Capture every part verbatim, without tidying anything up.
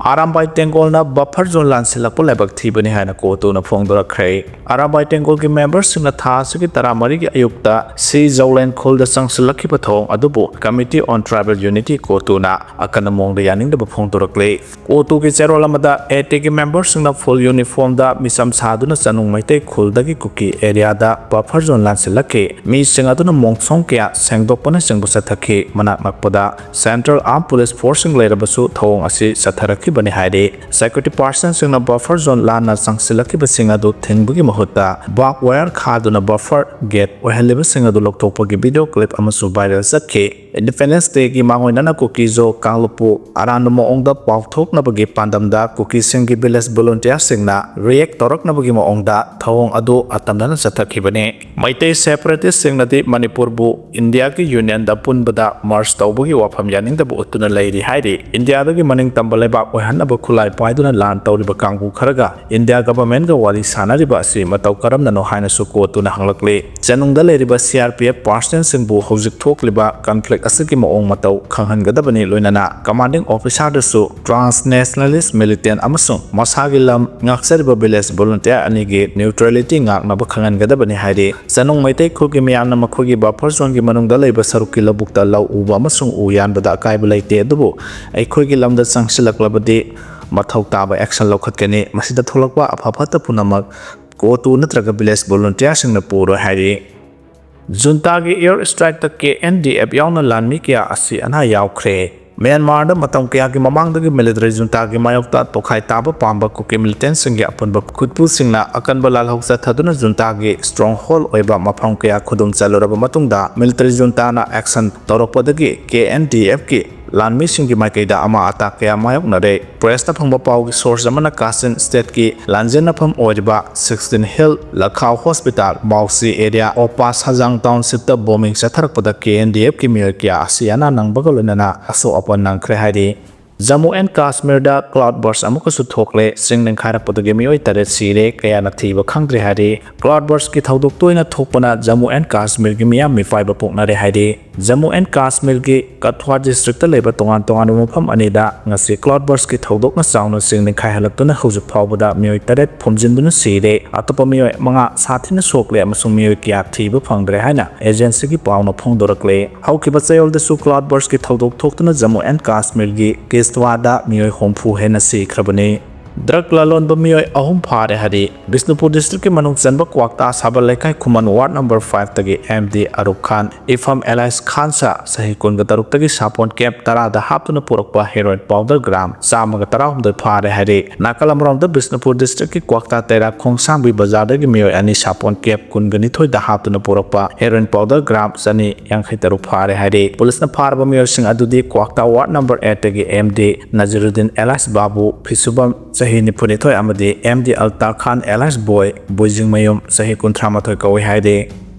Arambai ꯇꯦꯡꯒꯣꯜꯅ buffer zone ꯂꯥꯟꯁꯤꯜꯂꯛꯄ ꯂꯥꯏꯕꯛ ꯊꯤꯕꯅꯤ ꯍꯥꯏꯅ ꯀꯣꯇꯨꯅ ꯐꯣꯡꯗꯣꯔꯛꯈ꯭ꯔꯦ꯫ ꯑꯔꯥꯝꯕꯥꯏ ꯇꯦꯡꯒꯣꯜꯒꯤ memberꯁꯤꯡꯅ ꯊꯥ ꯑꯁꯤꯒꯤ ꯇꯔꯥꯃꯔꯤꯒꯤ ꯑꯌꯨꯛꯇ ꯁꯤ ꯖꯧꯂꯦꯟ ꯈꯨꯜꯗ ꯆꯪꯁꯤꯜꯂꯛꯈꯤꯕ ꯊꯧꯑꯣꯡ ꯑꯗꯨꯕꯨ Committee on Tribal Unity ꯀꯣꯇꯨꯅ ꯑꯀꯟꯕ ꯃꯑꯣꯡꯗ ꯌꯥꯅꯤꯡꯗꯕ ꯐꯣꯡꯗꯣꯔꯛꯂꯤ꯫ ꯀꯣꯇꯨꯒꯤ ꯆꯦꯔꯣꯜ ꯑꯃꯗ ATꯒꯤ memberꯁꯤꯡꯅ full uniformꯗ ꯃꯤꯆꯝ ꯁꯥꯗꯨꯅ ꯆꯅꯨꯡ ꯃꯩꯇꯩ ꯈꯨꯜꯗꯒꯤ ꯀꯨꯀꯤ areaꯗ buffer zone ꯂꯥꯟꯁꯤꯜꯂꯛꯈꯤ꯫ ꯃꯤꯁꯤꯡ ꯑꯗꯨꯅ ꯃꯣꯡꯁꯣꯡ ꯀꯌꯥ ꯁꯦꯡꯗꯣꯛꯄꯅꯆꯤꯡꯕ ꯆꯠꯊꯈꯤ꯫ ꯃꯅꯥꯛ ꯅꯛꯄꯗ Central Armed Police Forceꯁꯤꯡ ꯂꯩꯔꯕꯁꯨ ꯊꯧꯑꯣꯡ ꯑꯁꯤ ꯆꯠꯊꯔꯛꯈꯤꯕꯅꯤ ꯍꯥꯏꯔꯤ꯫ Security personꯁꯤꯡꯅ buffer zone ꯂꯥꯟꯅ ꯆꯪꯁꯤꯜꯂꯛꯈꯤꯕꯁꯤꯡ ꯑꯗꯨ ꯊꯤꯡꯕꯒꯤ ꯃꯍꯨꯠꯇ barbed wire ꯈꯥꯗꯨꯅ buffer gate ꯑꯣꯏꯍꯜꯂꯤꯕꯁꯤꯡ ꯑꯗꯨ ꯂꯧꯊꯣꯛꯄꯒꯤ video clip ꯑꯃꯁꯨ viral ꯆꯠꯈꯤ꯫ Independence Dayꯒꯤ ꯃꯥꯡꯑꯣꯏꯅꯅ ꯀꯨꯀꯤꯖꯣ ꯀꯥꯡꯂꯨꯞꯄꯨ ꯑꯔꯥꯟꯕ ꯃꯑꯣꯡꯗ ꯄꯥꯎꯊꯣꯛꯅꯕꯒꯤ ꯄꯥꯟꯗꯝꯗ ꯀꯨꯀꯤꯁꯤꯡꯒꯤ village volunteerꯁꯤꯡꯅ react ꯇꯧꯔꯛꯅꯕꯒꯤ ꯃꯑꯣꯡꯗ ꯊꯧꯑꯣꯡ ꯑꯗꯨ ꯑꯇꯝꯅꯅ ꯆꯠꯊꯈꯤꯕꯅꯤ꯫ ꯃꯩꯇꯩ separatistꯁꯤꯡꯅꯗꯤ ꯃꯅꯤꯄꯨꯔꯕꯨ ꯏꯟꯗꯤꯌꯥꯒꯤ unionꯗ ꯄꯨꯟꯕꯗ merge ꯇꯧꯕꯒꯤ ꯋꯥꯐꯝ ꯌꯥꯅꯤꯡꯗꯕ ꯎꯠꯇꯨꯅ ꯂꯩꯔꯤ ꯍꯥꯏꯔꯤ꯫ ꯏꯟꯗꯤꯌꯥꯗꯒꯤ ꯃꯅꯤꯡ ꯇꯝꯕ ꯂꯩꯕꯥꯛ ꯑꯣꯏꯍꯟꯅꯕ ꯈꯨꯠꯂꯥꯏ ꯄꯥꯏꯗꯨꯅ ꯂꯥꯟ ꯇꯧꯔꯤꯕ ꯀꯥꯡꯕꯨ ꯈꯔꯒ ꯏꯟꯗꯤꯌꯥ governmentꯒ ꯋꯥꯔꯤ ꯁꯥꯅꯔꯤꯕ ꯑꯁꯤ ꯃꯇꯧ ꯀꯔꯝꯅꯅꯣ ꯍꯥꯏꯅꯁꯨ ꯀꯣꯇꯨꯅ ꯍꯪꯂꯛꯂꯤ꯫ ꯆꯅꯨꯡꯗ ꯂꯩꯔꯤꯕ CRPF personnelꯁꯤꯡꯕꯨ ꯍꯧꯖꯤꯛ ꯊꯣꯛꯂꯤꯕ conflict ꯑꯁꯤꯒꯤ ꯃꯑꯣꯡ ꯃꯇꯧ ꯈꯪꯍꯟꯒꯗꯕꯅꯤ, ꯂꯣꯏꯅꯅ commanding officerꯗꯁꯨ transnationalist militant ꯑꯃꯁꯨꯡ ꯃꯁꯥꯒꯤ ꯂꯝ ꯉꯥꯛꯆꯔꯤꯕ village volunteer ꯑꯅꯤꯒꯤ neutrality ꯉꯥꯛꯅꯕ ꯈꯪꯍꯟꯒꯗꯕꯅꯤ ꯍꯥꯏꯔꯤ꯫ ꯆꯅꯨꯡ ꯃꯩꯇꯩ ꯈꯨꯜꯒꯤ ꯃꯤꯌꯥꯝꯅ ꯃꯈꯣꯏꯒꯤ buffer zoneꯒꯤ ꯃꯅꯨꯡꯗ ꯂꯩꯕ ꯁꯔꯨꯛꯀꯤ ꯂꯧꯕꯨꯛꯇ ꯂꯧ ꯎꯕ ꯑꯃꯁꯨꯡ ꯎ ꯌꯥꯟꯕꯗ ꯑꯀꯥꯏꯕ ꯂꯩꯇꯦ, ꯑꯗꯨꯕꯨ ꯑꯩꯈꯣꯏꯒꯤ ꯂꯝꯗ ꯆꯪꯁꯤꯜꯂꯛꯂꯕꯗꯤ ꯃꯊꯧ ꯇꯥꯕ action ꯂꯧꯈꯠꯀꯅꯤ꯫ ꯃꯁꯤꯗ ꯊꯣꯛꯂꯛꯄ ꯑꯐ ꯐꯠꯇ ꯄꯨꯝꯅꯃꯛ ꯀꯣꯇꯨ ꯅꯠꯇ꯭ꯔꯒ village volunteerꯁꯤꯡꯅ ꯄꯨꯔꯣꯏ ꯍꯥꯏꯔꯤ꯫ Juntaꯒꯤ air strikeꯇ KNDF ꯌꯥꯎꯅ ꯂꯥꯟꯃꯤ ꯀꯌꯥ ꯑꯁꯤ ꯑꯅꯥ ꯌꯥꯎꯈ꯭ꯔꯦ꯫ ꯃ꯭ꯌꯥꯟꯃꯥꯔꯗ ꯃꯇꯝ ꯀꯌꯥꯒꯤ ꯃꯃꯥꯡꯗꯒꯤ military juntaꯒꯤ ꯃꯥꯌꯣꯛꯇ ꯇꯣꯈꯥꯏ ꯇꯥꯕ ꯄꯥꯝꯕ ꯀꯨꯀꯤ militantꯁꯤꯡꯒꯤ ꯑꯄꯨꯟꯕ ꯈꯨꯠꯄꯨꯁꯤꯡꯅ ꯑꯀꯟꯕ ꯂꯥꯜꯍꯧ ꯆꯠꯊꯗꯨꯅ juntaꯒꯤ stronghold ꯑꯣꯏꯕ ꯃꯐꯝ ꯀꯌꯥ ꯈꯨꯗꯨꯝ ꯆꯜꯂꯨꯔꯕ ꯃꯇꯨꯡꯗ military juntaꯅ action ꯇꯧꯔꯛꯄꯗꯒꯤ KNDFꯀꯤ ꯂꯥꯟꯃꯤꯁꯤꯡꯒꯤ ꯃꯥꯏꯀꯩꯗ ꯑꯃꯥꯡ ꯑꯇꯥ ꯀꯌꯥ ꯃꯥꯌꯣꯛꯅꯔꯦ꯫ Pressꯇ ꯐꯪꯕ ꯄꯥꯎꯒꯤ source ꯑꯃꯅ Kachin Stateꯀꯤ ꯂꯥꯟꯖꯦꯟꯅꯐꯝ ꯑꯣꯏꯔꯤꯕ Sixteen Hill, Lakhao Hospital, Mawsi area, Opa Sajang Townshipꯇ bombing ꯆꯠꯊꯔꯛꯄꯗ KNDFꯀꯤ ꯃꯤꯑꯣꯏ ꯀꯌꯥ ꯑꯁꯤ ꯑꯅꯥ ꯅꯪꯕꯒ ꯂꯣꯏꯅꯅ ꯑꯁꯣꯛ ꯑꯄꯟ ꯅꯪꯈ꯭ꯔꯦ ꯍꯥꯏꯔꯤ꯫ ꯖꯝꯃꯨ ꯑꯦꯟ ꯀꯥꯁꯃꯤꯔꯗ cloud burst ꯑꯃꯨꯛꯀꯁꯨ ꯊꯣꯛꯂꯦ꯫ ꯆꯤꯡ ꯅꯤꯡꯈꯥꯏꯔꯛꯄꯗꯒꯤ ꯃꯤꯑꯣꯏ ꯇꯔꯦꯠ ꯁꯤꯔꯦ, ꯀꯌꯥꯅ ꯊꯤꯕ ꯈꯪꯗ꯭ꯔꯦ ꯍꯥꯏꯔꯤ꯫ Cloud burst ꯀꯤ ꯊꯧꯗꯣꯛ ꯇꯣꯏꯅ ꯊꯣꯛꯄꯅ ꯖꯝꯃꯨ ꯑꯦꯟ ꯀꯥꯁꯃꯤꯔꯒꯤ ꯃꯤꯌꯥꯝ ꯃꯤꯄꯥꯏꯕ ꯄꯣꯛꯅꯔꯦ ꯍꯥꯏꯔꯤ꯫ ꯖꯝꯃꯨ ꯑꯦꯟ ꯀꯥꯁꯃꯤꯔꯒꯤ ꯀꯊ꯭ꯋꯥ district ꯇ ꯂꯩꯕ ꯇꯣꯉꯥꯟ ꯇꯣꯉꯥꯟꯕ ꯃꯐꯝ ꯑꯅꯤꯗ ꯉꯁꯤ cloud burst ꯀꯤ ꯊꯧꯗꯣꯛꯅ ꯆꯥꯎꯅ ꯆꯤꯡ ꯅꯤꯡꯈꯥꯏꯍꯜꯂꯛꯇꯨꯅ ꯍꯧꯖꯤꯛ ꯐꯥꯎꯕꯗ ꯃꯤꯑꯣꯏ ꯇꯔꯦꯠ ꯐꯨꯝꯖꯤꯟꯗꯨꯅ ꯁꯤꯔꯦ, ꯑꯇꯣꯞꯄ ꯃꯤꯑꯣꯏ ꯃꯉꯥ ꯁꯥꯊꯤꯅ ꯁꯣꯛꯂꯦ ꯑꯃꯁꯨꯡ ꯃꯤꯑꯣꯏ ꯀꯌꯥ ꯊꯤꯕ ꯐꯪꯗ꯭ꯔꯦ ꯍꯥꯏꯅ agency ꯒꯤ ꯄꯥꯎꯅ ꯐꯣꯡꯗꯣꯔꯛꯂꯦ꯫ ꯍꯧꯈꯤꯕ ꯆꯌꯣꯜꯗꯁꯨ cloud burst ꯀꯤ ꯊꯧꯗꯣꯛ ꯊꯣꯛꯇꯨꯅ ꯖꯝꯃꯨ ꯑꯦꯟ ꯀꯥꯁꯃꯤꯔꯒꯤ ꯀꯤꯁ꯭ꯇꯋꯥꯗ ꯃꯤꯑꯣꯏ ꯍꯨꯝꯐꯨ ꯍꯦꯟꯅ ꯁꯤꯈ꯭ꯔꯕꯅꯤ꯫ Drug ꯂꯂꯣꯟꯕ ꯃꯤꯑꯣꯏ ꯑꯍꯨꯝ ꯐꯥꯔꯦ ꯍꯥꯏꯔꯤ꯫ ꯕꯤꯁꯅꯨꯄꯨꯔ district ꯀꯤ ꯃꯅꯨꯡ ꯆꯟꯕ ꯀ꯭ꯋꯥꯛꯇꯥ ꯁꯥꯕꯜ ꯂꯩꯀꯥꯏ ꯈꯨꯃꯟ ward number five ꯇꯒꯤ ꯑꯦꯝ ꯗꯤ ꯑꯔꯨꯞ ꯈꯥꯟ, ꯏꯐꯝ alias ꯈꯥꯟꯁꯥ, ꯆꯍꯤ ꯀꯨꯟꯒ ꯇꯔꯨꯛꯇꯒꯤ ꯁꯥꯄꯣꯟ cap ꯇꯔꯥꯗ ꯍꯥꯞꯇꯨꯅ ꯄꯨꯔꯛꯄ heroin powder gram ꯆꯥꯝꯃꯒ ꯇꯔꯥꯍꯨꯝꯗꯣꯏ ꯐꯥꯔꯦ ꯍꯥꯏꯔꯤ꯫ ꯅꯥꯀꯜ ꯑꯃꯔꯣꯝꯗ ꯕꯤꯁꯅꯨꯄꯨꯔ district ꯀꯤ ꯀ꯭ꯋꯥꯛꯇꯥ ꯇꯩꯔꯥ ꯈꯣꯡꯁꯥꯡꯕꯤ ꯕꯖꯥꯔꯗꯒꯤ ꯃꯤꯑꯣꯏ ꯑꯅꯤ ꯁꯥꯄꯣꯟ cap ꯀꯨꯟꯒ ꯅꯤꯊꯣꯏꯗ ꯍꯥꯞꯇꯨꯅ ꯄꯨꯔꯛꯄ heroin powder gram ꯆꯅꯤ ꯌꯥꯡꯈꯩ ꯇꯔꯨꯛ ꯐꯥꯔꯦ ꯍꯥꯏꯔꯤ꯫ ꯄꯨꯂꯤꯁꯅ ꯐꯥꯔꯕ ꯃꯤꯑꯣꯏꯁꯤꯡ ꯑꯗꯨꯗꯤ ꯀ꯭ꯋꯥꯛꯇꯥ ward number eight ꯇꯒꯤ ꯑꯦꯝ ꯗꯤ ꯅꯖꯤꯔꯨꯗꯤꯟ alias ꯕꯥꯕꯨ, ꯐꯤꯁꯨꯕꯝ, ꯆꯍꯤ ꯅꯤꯐꯨꯅꯤꯊꯣꯏ, ꯑꯃꯗꯤ ꯑꯦꯝ ꯗꯤ ꯑꯜꯇꯥ ꯈꯥꯟ alias ꯕꯣꯏ, ꯕꯣꯏꯖꯤꯡꯃꯌꯨꯝ, ꯆꯍꯤ ꯀꯨꯟꯊ꯭ꯔꯥ ꯃꯥꯊꯣꯏ ꯀꯧꯏ ꯍꯥꯏꯔꯤ꯫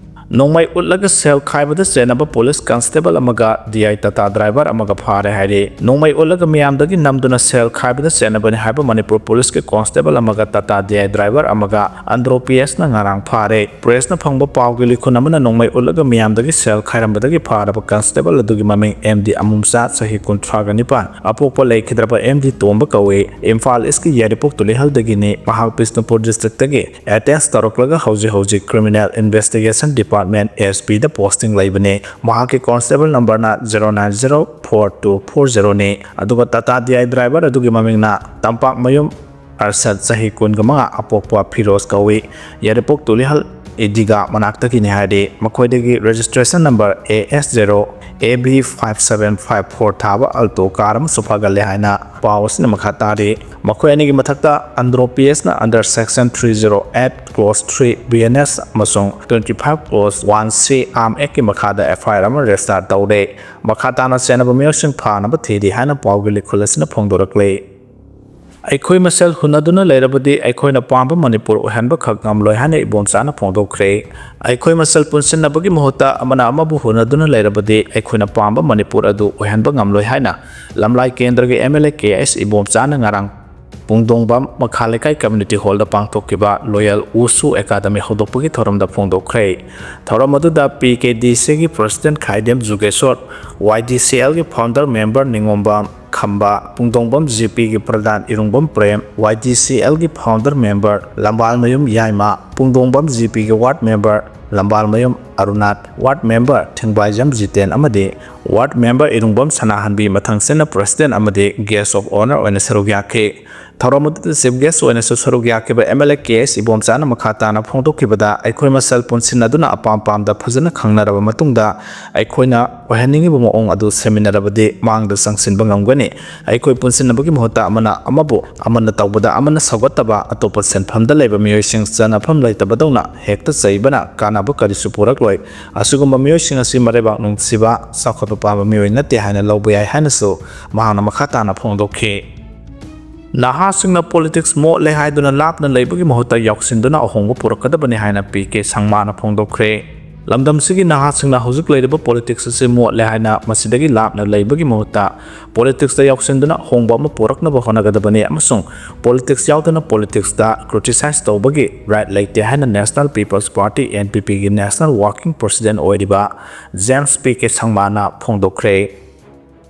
ꯅꯣꯡꯃꯩ ꯎꯠꯂꯒ ꯁꯦꯜ ꯈꯥꯏꯕꯗ ꯆꯦꯟꯅꯕ ꯄꯨꯂꯤꯁ constable ꯑꯃꯒ ꯗꯤ ꯑꯥꯏ ꯇꯥꯇꯥ driver ꯑꯃꯒ ꯐꯥꯔꯦ ꯍꯥꯏꯔꯤ꯫ ꯅꯣꯡꯃꯩ ꯎꯠꯂꯒ ꯃꯤꯌꯥꯝꯗꯒꯤ ꯅꯝꯗꯨꯅ ꯁꯦꯜ ꯈꯥꯏꯕꯗ ꯆꯦꯟꯅꯕꯅꯤ ꯍꯥꯏꯕ ꯃꯅꯤꯄꯨꯔ ꯄꯨꯂꯤꯁꯀꯤ constable ꯑꯃꯒ ꯇꯥꯇꯥ ꯗꯤ ꯑꯥꯏ driver ꯑꯃꯒ ꯑꯟꯗ꯭ꯔꯣ ꯄꯤ ꯑꯦꯁꯅ ꯉꯔꯥꯡ ꯐꯥꯔꯦ꯫ Press ꯅ ꯐꯪꯕ ꯄꯥꯎꯒꯤ ꯂꯤꯈꯨꯟ ꯑꯃꯅ ꯅꯣꯡꯃꯩ ꯎꯠꯂꯒ ꯃꯤꯌꯥꯝꯗꯒꯤ ꯁꯦꯜ ꯈꯥꯏꯔꯝꯕꯗꯒꯤ ꯐꯥꯔꯕ constable ꯑꯗꯨꯒꯤ ꯃꯃꯤꯡ ꯑꯦꯝ ꯗꯤ ꯑꯃꯨꯝꯆꯥ, ꯆꯍꯤ ꯀꯨꯟꯊ꯭ꯔꯥꯒ ꯅꯤꯄꯥꯟ, ꯑꯄꯣꯛꯄ ꯂꯩꯈꯤꯗ꯭ꯔꯕ ꯑꯦꯝ ꯗꯤ ꯇꯣꯝꯕ ꯀꯧꯏ꯫ ꯏꯝꯐꯥꯜ East ꯀꯤ ꯌꯥꯏꯔꯤꯄꯣꯛ ꯇꯨꯂꯤꯍꯜꯗꯒꯤꯅꯤ꯫ ꯃꯍꯥꯛ ꯕꯤꯁꯅꯨꯄꯨꯔ district ꯇꯒꯤ attach ꯇꯧꯔꯛꯂꯒ ꯍꯧꯖꯤꯛ ꯍꯧꯖꯤꯛ Criminal Investigation Department, S P ꯗ posting ꯂꯩꯕꯅꯤ꯫ ꯃꯍꯥꯛꯀꯤ constable number ꯅ zero nine zero four two four zero ꯅꯤ꯫ ꯑꯗꯨꯒ ꯇꯥꯇꯥ ꯗꯤ ꯑꯥꯏ driver ꯑꯗꯨꯒꯤ ꯃꯃꯤꯡꯅ ꯇꯝꯄꯥꯛꯃꯌꯨꯝ ꯑꯔꯁꯗ, ꯆꯍꯤ ꯀꯨꯟꯒ ꯃꯉꯥ, ꯑꯄꯣꯛꯄ ꯐꯤꯔꯣꯖ ꯀꯧꯏ꯫ ꯌꯥꯏꯔꯤꯄꯣꯛ ꯇꯨꯂꯤꯍꯜ ꯏꯗꯤꯒꯥ ꯃꯅꯥꯛꯇꯒꯤꯅꯤ ꯍꯥꯏꯔꯤ꯫ ꯃꯈꯣꯏꯗꯒꯤ registration number A S zero A B five seven five four ꯊꯥꯕ Alto car ꯑꯃꯁꯨ ꯐꯥꯒꯠꯂꯦ ꯍꯥꯏꯅ ꯄꯥꯎ ꯑꯁꯤꯅ ꯃꯈꯥ ꯇꯥꯔꯤ꯫ ꯃꯈꯣꯏ ꯑꯅꯤꯒꯤ ꯃꯊꯛꯇ ꯑꯟꯗ꯭ꯔꯣ ꯄꯤ ꯑꯦꯁꯅ under section three zero eight clause three B N S ꯑꯃꯁꯨꯡ twenty five clause one C Arm Act ꯀꯤ ꯃꯈꯥꯗ F I R ꯑꯃ register ꯇꯧꯔꯦ꯫ ꯃꯈꯥ ꯇꯥꯅ ꯆꯦꯟꯅꯕ ꯃꯤꯑꯣꯏꯁꯤꯡ ꯐꯥꯅꯕ ꯊꯤꯔꯤ ꯍꯥꯏꯅ ꯄꯥꯎꯒꯤ ꯂꯤꯈꯨꯜ ꯑꯁꯤꯅ ꯐꯣꯡꯗꯣꯔꯛꯂꯤ꯫ ꯑꯩꯈꯣꯏ ꯃꯁꯦꯜ ꯍꯨꯟꯅꯗꯨꯅ ꯂꯩꯔꯕꯗꯤ ꯑꯩꯈꯣꯏꯅ ꯄꯥꯝꯕ ꯃꯅꯤꯄꯨꯔ ꯑꯣꯏꯍꯟꯕꯈꯛ ꯉꯝꯂꯣꯏ ꯍꯥꯏꯅ ꯏꯕꯣꯝꯆꯥꯅ ꯐꯣꯡꯗꯣꯛꯈ꯭ꯔꯦ꯫ ꯑꯩꯈꯣꯏ ꯃꯁꯦꯜ ꯄꯨꯟꯁꯤꯟꯅꯕꯒꯤ ꯃꯍꯨꯠꯇ ꯑꯃꯅ ꯑꯃꯕꯨ ꯍꯨꯟꯅꯗꯨꯅ ꯂꯩꯔꯕꯗꯤ ꯑꯩꯈꯣꯏꯅ ꯄꯥꯝꯕ ꯃꯅꯤꯄꯨꯔ ꯑꯗꯨ ꯑꯣꯏꯍꯟꯕ ꯉꯝꯂꯣꯏ ꯍꯥꯏꯅ ꯂꯝꯂꯥꯏ ꯀꯦꯟꯗ꯭ꯔꯒꯤ M L A K S ꯏꯕꯣꯝꯆꯥꯅ ꯉꯔꯥꯡ ꯄꯨꯡꯗꯣꯡꯕꯝ ꯃꯈꯥ ꯂꯩꯀꯥꯏ community hall ꯗ ꯄꯥꯡꯊꯣꯛꯈꯤꯕ Loyal Wushu Academy ꯍꯧꯗꯣꯛꯄꯒꯤ ꯊꯧꯔꯝꯗ ꯐꯣꯡꯗꯣꯛꯈ꯭ꯔꯦ꯫ ꯊꯧꯔꯝ ꯑꯗꯨꯗ P K D C ꯒꯤ president ꯈꯥꯏꯗꯦꯝ Jugeshor, Y D C L ꯒꯤ founder member ꯅꯤꯉꯣꯝꯕꯝ ꯈꯝꯕ, ꯄꯨꯡꯗꯣꯡꯕꯝ G P ꯒꯤ ꯄ꯭ꯔꯙꯥꯟ ꯏꯔꯨꯡꯕꯝ Prem, Y D C L ꯒꯤ founder member ꯂꯝꯕꯥꯜꯃꯌꯨꯝ ꯌꯥꯏꯃ, ꯄꯨꯡꯗꯣꯡꯕꯝ G P ꯒꯤ ward member ꯂꯝꯕꯥꯜꯃꯌꯨꯝ ꯑꯔꯨꯅꯥꯊ, ward member ꯊꯦꯡꯕꯥꯏꯖꯝ Jiten ꯑꯃꯗꯤ ward member ꯏꯔꯨꯡꯕꯝ ꯁꯅꯥꯍꯟꯕꯤ ꯃꯊꯪꯁꯤꯠꯅ president ꯑꯃꯗꯤ guest of honour ꯑꯣꯏꯅ ꯁꯔꯨꯛ ꯌꯥꯈꯤ꯫ ꯊꯧꯔꯝ ꯑꯗꯨꯗ chief guest ꯑꯣꯏꯅꯁꯨ ꯁꯔꯨꯛ ꯌꯥꯈꯤꯕ M L A K S ꯏꯕꯣꯝꯆꯥꯅ ꯃꯈꯥ ꯇꯥꯅ ꯐꯣꯡꯗꯣꯛꯈꯤꯕꯗ, ꯑꯩꯈꯣꯏ ꯃꯁꯦꯜ ꯄꯨꯟꯁꯤꯟꯅꯗꯨꯅ ꯑꯄꯥꯝ ꯄꯥꯝꯗ ꯐꯖꯅ ꯈꯪꯅꯔꯕ ꯃꯇꯨꯡꯗ ꯑꯩꯈꯣꯏꯅ ꯑꯣꯏꯍꯟꯅꯤꯡꯉꯤꯕ ꯃꯑꯣꯡ ꯑꯗꯨ ꯁꯦꯝꯃꯤꯟꯅꯔꯕꯗꯤ ꯃꯥꯡꯗ ꯆꯪꯁꯤꯟꯕ ꯉꯝꯒꯅꯤ꯫ ꯑꯩꯈꯣꯏ ꯄꯨꯟꯁꯤꯟꯅꯕꯒꯤ ꯃꯍꯨꯠꯇ ꯑꯃꯅ ꯑꯃꯕꯨ, ꯑꯃꯅ ꯇꯧꯕꯗ ꯑꯃꯅ ꯁꯧꯒꯠꯇꯕ, ꯑꯇꯣꯞꯄ ꯁꯤꯟꯐꯝꯗ ꯂꯩꯕ ꯃꯤꯑꯣꯏꯁꯤꯡ ꯆꯟꯅꯐꯝ ꯂꯩꯇꯕꯗꯧꯅ ꯍꯦꯛꯇ ꯆꯩꯕꯅ ꯀꯥꯟꯅꯕ ꯀꯔꯤꯁꯨ ꯄꯨꯔꯛꯂꯣꯏ꯫ ꯑꯁꯤꯒꯨꯝꯕ ꯃꯤꯑꯣꯏꯁꯤꯡ ꯑꯁꯤ ꯃꯔꯩꯕꯥꯛ ꯅꯨꯡꯁꯤꯕ, ꯆꯥꯎꯈꯠꯄ ꯄꯥꯝꯕ ꯃꯤꯑꯣꯏ ꯅꯠꯇꯦ ꯍꯥꯏꯅ ꯂꯧꯕ ꯌꯥꯏ ꯍꯥꯏꯅꯁꯨ ꯃꯍꯥꯛꯅ ꯃꯈꯥ ꯇꯥꯅ ꯐꯣꯡꯗꯣꯛꯈꯤ꯫ ꯅꯍꯥꯁꯤꯡꯅ politics ꯃꯣꯠꯂꯦ ꯍꯥꯏꯗꯨꯅ ꯂꯥꯞꯅ ꯂꯩꯕꯒꯤ ꯃꯍꯨꯠꯇ ꯌꯥꯎꯁꯤꯟꯗꯨꯅ ꯑꯍꯣꯡꯕ ꯄꯨꯔꯛꯀꯗꯕꯅꯤ ꯍꯥꯏꯅ P K ꯁꯪꯃꯥꯅ ꯐꯣꯡꯗꯣꯛꯈ꯭ꯔꯦ꯫ ꯂꯝꯗꯝꯁꯤꯒꯤ ꯅꯍꯥꯁꯤꯡꯅ ꯍꯧꯖꯤꯛ ꯂꯩꯔꯤꯕ politics ꯑꯁꯤ ꯃꯣꯠꯂꯦ ꯍꯥꯏꯅ ꯃꯁꯤꯗꯒꯤ ꯂꯥꯞꯅ ꯂꯩꯕꯒꯤ ꯃꯍꯨꯠꯇ politics ꯇ ꯌꯥꯎꯁꯤꯟꯗꯨꯅ ꯑꯍꯣꯡꯕ ꯑꯃ ꯄꯨꯔꯛꯅꯕ ꯍꯣꯠꯅꯒꯗꯕꯅꯤ ꯑꯃꯁꯨꯡ politics ꯌꯥꯎꯗꯅ politics ꯇ criticize ꯇꯧꯕꯒꯤ right ꯂꯩꯇꯦ ꯍꯥꯏꯅ National People's Party, N P P ꯒꯤ national working president ꯑꯣꯏꯔꯤꯕ James P K ꯁꯪꯃꯥꯅ ꯐꯣꯡꯗꯣꯛꯈ꯭ꯔꯦ꯫